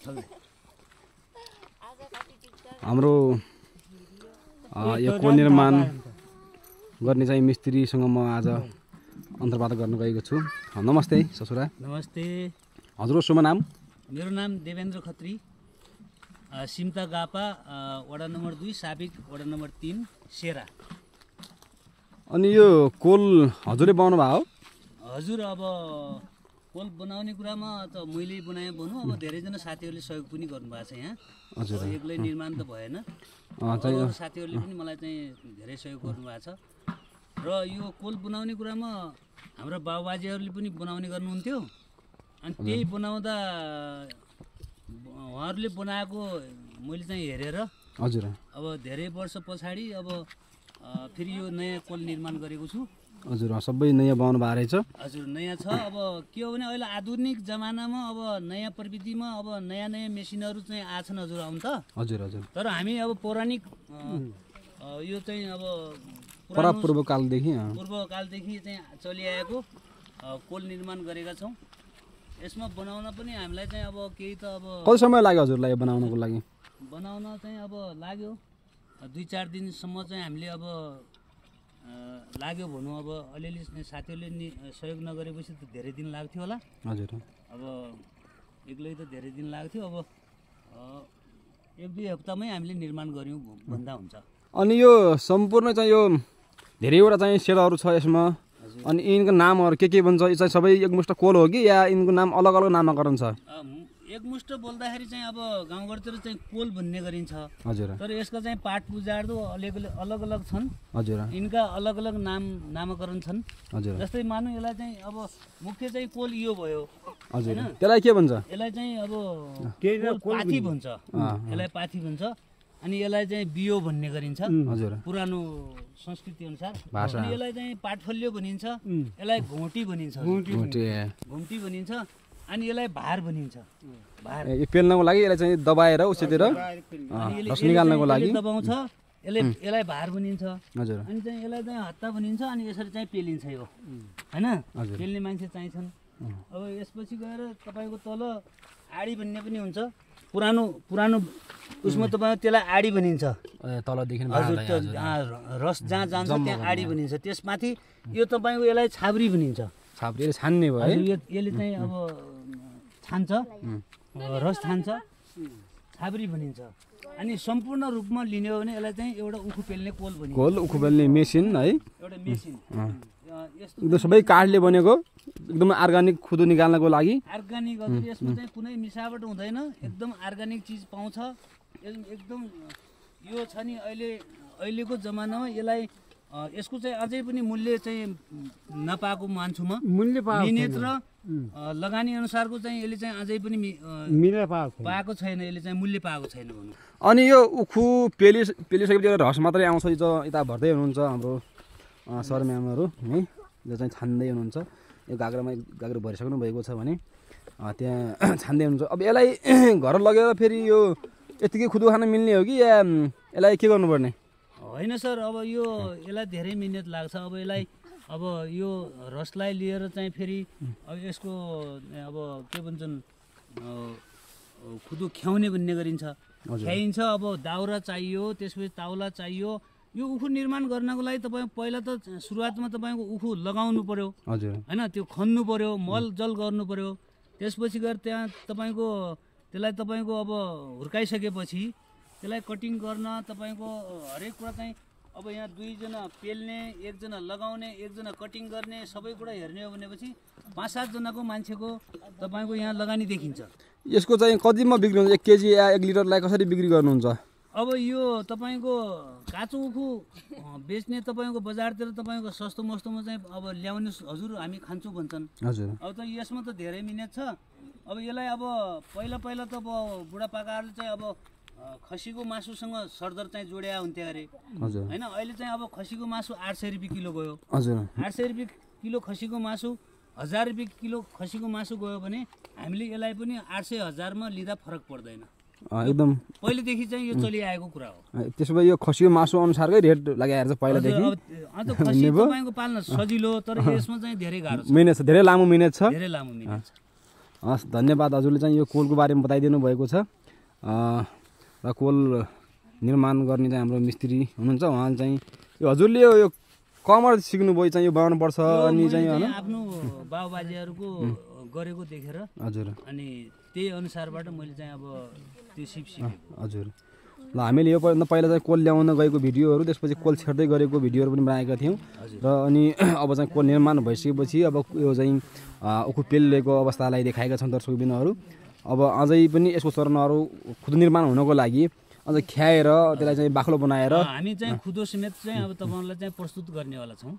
हाम्रो यो कोल निर्माण गर्ने चाहिँ मिस्त्रीसँग म आज अन्तर्वार्ता गर्न गएको छु। नमस्ते ससुरा। नमस्ते। हजुरको शुभ नाम? मेरो नाम देवेन्द्र खत्री, सिमता गापा, वडा नम्बर 2, साबिक वडा नम्बर 3, सेरा। अनि यो कोल हजुरले बनाउनु भयो हो? हजुर, अब कोल बनाउने कुरामा त मैले बनाएँ भनौँ, अब धेरैजना साथीहरूले सहयोग पनि गर्नुभएको छ यहाँ। हजुर, एक्लै निर्माण त भएन, साथीहरूले पनि मलाई चाहिँ धेरै सहयोग गर्नुभएको छ। र यो कोल बनाउने कुरामा हाम्रो बाबुबाजेहरूले पनि बनाउने गर्नुहुन्थ्यो, अनि त्यही बनाउँदा उहाँहरूले बनाएको मैले चाहिँ हेरेर हजुर अब धेरै वर्ष पछाडि अब फेरि यो नयाँ कोल निर्माण गरेको छु। हजुर, सबै नयाँ बनाउनु भएको रहेछ? हजुर, नयाँ छ। अब के हो भने अहिले आधुनिक जमानामा अब नयाँ प्रविधिमा अब नयाँ नयाँ मेसिनहरू चाहिँ आछन् हजुर, आउनु त। हजुर हजुर। तर हामी अब पौराणिक यो चाहिँ अब पूर्वकालदेखि चाहिँ चलिआएको कोल निर्माण गरेका छौँ। यसमा बनाउन पनि हामीलाई चाहिँ अब केही त अब कति समय लाग्यो हजुरलाई बनाउनको लागि? बनाउन चाहिँ अब लाग्यो 2-4 दिनसम्म चाहिँ हामीले अब लाग्यो भनौँ। अब अलिअलि साथीहरूले सहयोग नगरेपछि त धेरै दिन लाग्थ्यो होला। हजुर। अब एक्लै त धेरै दिन लाग्थ्यो। अब 1-2 हप्तामै हामीले निर्माण गऱ्यौँ भन्दा हुन्छ। अनि यो सम्पूर्ण चाहिँ यो धेरैवटा चाहिँ सेटहरू छ यसमा, अनि यिनको नामहरू के भन्छ? यो चाहिँ सबै एकमुष्ट कोल हो कि या यिनको नाम अलग अलग नामाकरण छ? एकमुष्ट बोल्दाखेरि चाहिँ अब गाउँघरतिर चाहिँ कोल भन्ने गरिन्छ। हजुर। तर यसका चाहिँ पाठ पुजाहरू अलग अलग छन्। हजुर। यिनका अलग अलग नामकरण छन्। हजुर। जस्तै मानौँ यसलाई चाहिँ अब मुख्य चाहिँ कोल यो भयो। हजुर। त्यसलाई के भन्छ? यसलाई चाहिँ अब पाथी भन्छ। यसलाई पाथी भन्छ। अनि यसलाई चाहिँ बियो भन्ने गरिन्छ। हजुर। पुरानो संस्कृति अनुसार। अनि यसलाई चाहिँ पाटफल्यो भनिन्छ। यसलाई घोटी भनिन्छ। घुम्टी भनिन्छ। अनि यसलाई भार भनिन्छ। भार यो पेल्नको लागि यसलाई चाहिँ दबाएर उसेतिर रस निकाल्नको लागि दबाउँछ। यसलाई भार भनिन्छ। हजुर। अनि चाहिँ यसलाई चाहिँ हत्ता भनिन्छ। अनि यसरी चाहिँ पेलिन्छ यो, हैन? पेल्ने मान्छे चाहिन्छन्। अब यसपछि गएर तपाईँको तल आडी भन्ने पनि हुन्छ। पुरानो उसमा तपाईँ त्यसलाई आडी भनिन्छ। तलदेखि हजुर, त्यो रस जहाँ जान्छ त्यहाँ आडी भनिन्छ। त्यसमाथि यो तपाईँको यसलाई छाब्री भनिन्छ। छाब्री छान्ने भयो। यसले चाहिँ अब छान्छ, रस छान्छ, छाब्री भनिन्छ। अनि सम्पूर्ण रूपमा लिने हो भने यसलाई चाहिँ एउटा उखु पेल्ने कोल भनिन्छ। कोल, उखु पेल्ने मेसिन है, एउटा मेसिन। एकदम सबै काठले बनेको, एकदम अर्गानिक खुदो निकाल्नको लागि। अर्गानिक हजुर, यसमा चाहिँ कुनै मिसावट हुँदैन, एकदम अर्गानिक चिज पाउँछ। एकदम यो छ नि अहिलेको जमानामा यसलाई यसको चाहिँ अझै पनि मूल्य चाहिँ नपाएको मान्छु म। मिहिनेत र लगानी अनुसारको चाहिँ यसले चाहिँ अझै पनि पाएको छैन, यसले चाहिँ मूल्य पाएको छैन भनौँ। अनि यो उखु पेलिसकेपछि रस मात्रै आउँछ, यता भर्दै हुनुहुन्छ हाम्रो सर म्यामहरू है, जो चाहिँ छान्दै हुनुहुन्छ। यो गाग्रो भरिसक्नु भएको छ भने त्यहाँ छान्दै हुनुहुन्छ। अब यसलाई घर लगेर फेरि यो यतिकै खुदो खान मिल्ने हो कि या यसलाई के गर्नुपर्ने? होइन सर, अब यसलाई धेरै मिहिनेत लाग्छ। अब यसलाई अब यो रसलाई लिएर चाहिँ फेरि अब यसको अब के भन्छन् खुदो ख्याउने भन्ने गरिन्छ। ख्याइन्छ। अब दाउरा चाहियो, त्यसपछि ताउला चाहियो। यो उखु निर्माण गर्नको लागि तपाईँ पहिला त सुरुवातमा तपाईँको उखु लगाउनु पर्यो, होइन? त्यो खन्नु पर्यो, मल जल गर्नु पर्यो। त्यसपछि गएर त्यहाँ त्यसलाई तपाईँको अब हुर्काइसकेपछि त्यसलाई कटिङ गर्न तपाईँको हरेक कुरा चाहिँ अब यहाँ 2 जना पेल्ने, 1 जना लगाउने, 1 जना कटिङ गर्ने, सबै कुरा हेर्ने हो भनेपछि 5-7 जनाको मान्छेको तपाईँको यहाँ लगानी देखिन्छ। यसको चाहिँ कतिमा बिक्री हुन्छ? 1 केजी या 1 लिटरलाई कसरी बिक्री गर्नुहुन्छ? अब यो तपाईँको काँचो उखु बेच्ने तपाईँको बजारतिर तपाईँको सस्तो मस्तोमा चाहिँ अब ल्याउनु हजुर हामी खान्छौँ भन्छन्। हजुर। अब त यसमा त धेरै मिहिनेत छ। अब यसलाई अब पहिला त अब बुढापाकाहरूले चाहिँ अब खसीको मासुसँग सरदर चाहिँ जोड्या हुन्थ्यो अरे, होइन? अहिले चाहिँ अब खसीको मासु 800 रुपियाँ किलो गयो। हजुर। 800 रुपियाँ किलो खसीको मासु, 1000 रुपियाँ किलो खसीको मासु गयो भने हामीले यसलाई पनि 800-1000 मा लिँदा फरक पर्दैन। एकदम पहिलेदेखि चाहिँ यो चलिआएको कुरा हो। त्यसो भए यो खसीको मासु अनुसारकै रेट लगाएर पहिलादेखि खसी तपाईँको पाल्न सजिलो, तर यसमा चाहिँ धेरै गाह्रो छ। मिहिनेत छ, धेरै लामो मिहिनेत छ। धेरै लामो मिहिनेत छ। हस् धन्यवाद हजुरले चाहिँ यो कोलको बारेमा बताइदिनु भएको छ र कोल निर्माण गर्ने चाहिँ हाम्रो मिस्त्री हुनुहुन्छ उहाँले चाहिँ यो हजुरले यो कमर सिक्नुभयो चाहिँ यो बनाउनुपर्छ अनि चाहिँ होइन आफ्नो बाबुबाजेहरूको गरेको देखेर हजुर अनि त्यही अनुसारबाट मैले चाहिँ अब त्यो सिप सिकेँ हजुर ल हामीले यो पहिला चाहिँ कोल ल्याउन गएको भिडियोहरू त्यसपछि कोल छेड्दै गरेको भिडियोहरू पनि बनाएका थियौँ र अनि अब चाहिँ कोल निर्माण भइसकेपछि अब यो चाहिँ उखु पेलिएको अवस्थालाई देखाएका छन् दर्शकबिनहरू अब अझै पनि यसको चरणहरू खुद निर्माण हुनको लागि अझ ख्याएर त्यसलाई चाहिँ बाक्लो बनाएर हामी चाहिँ खुदो समेत चाहिँ अब तपाईँहरूलाई चाहिँ प्रस्तुत गर्नेवाला छौँ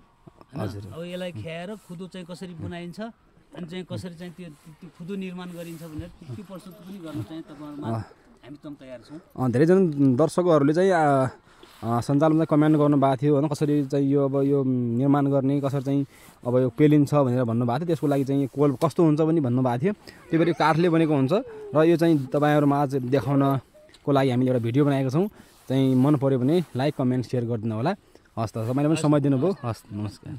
हजुर अब यसलाई ख्याएर खुदो चाहिँ कसरी बनाइन्छ अनि चाहिँ कसरी चाहिँ त्यो खुदो निर्माण गरिन्छ भनेर त्यो प्रस्तुत पनि गर्न चाहिँ तपाईँहरूमा हामी त तयार छौँ धेरैजना दर्शकहरूले चाहिँ सञ्चालनमा चाहिँ कमेन्ट गर्नुभएको थियो होइन कसरी चाहिँ यो अब यो निर्माण गर्ने कसरी चाहिँ अब यो पेलिन्छ भनेर भन्नुभएको थियो त्यसको लागि चाहिँ कोल कस्तो हुन्छ पनि भन्नुभएको थियो त्यही भएर काठले बनेको हुन्छ र यो चाहिँ तपाईँहरूमा आज देखाउनको लागि हामीले एउटा भिडियो बनाएका छौँ चाहिँ मन पऱ्यो भने लाइक कमेन्ट सेयर गरिदिनु होला हस् त तपाईँले पनि समय दिनुभयो हस् नमस्कार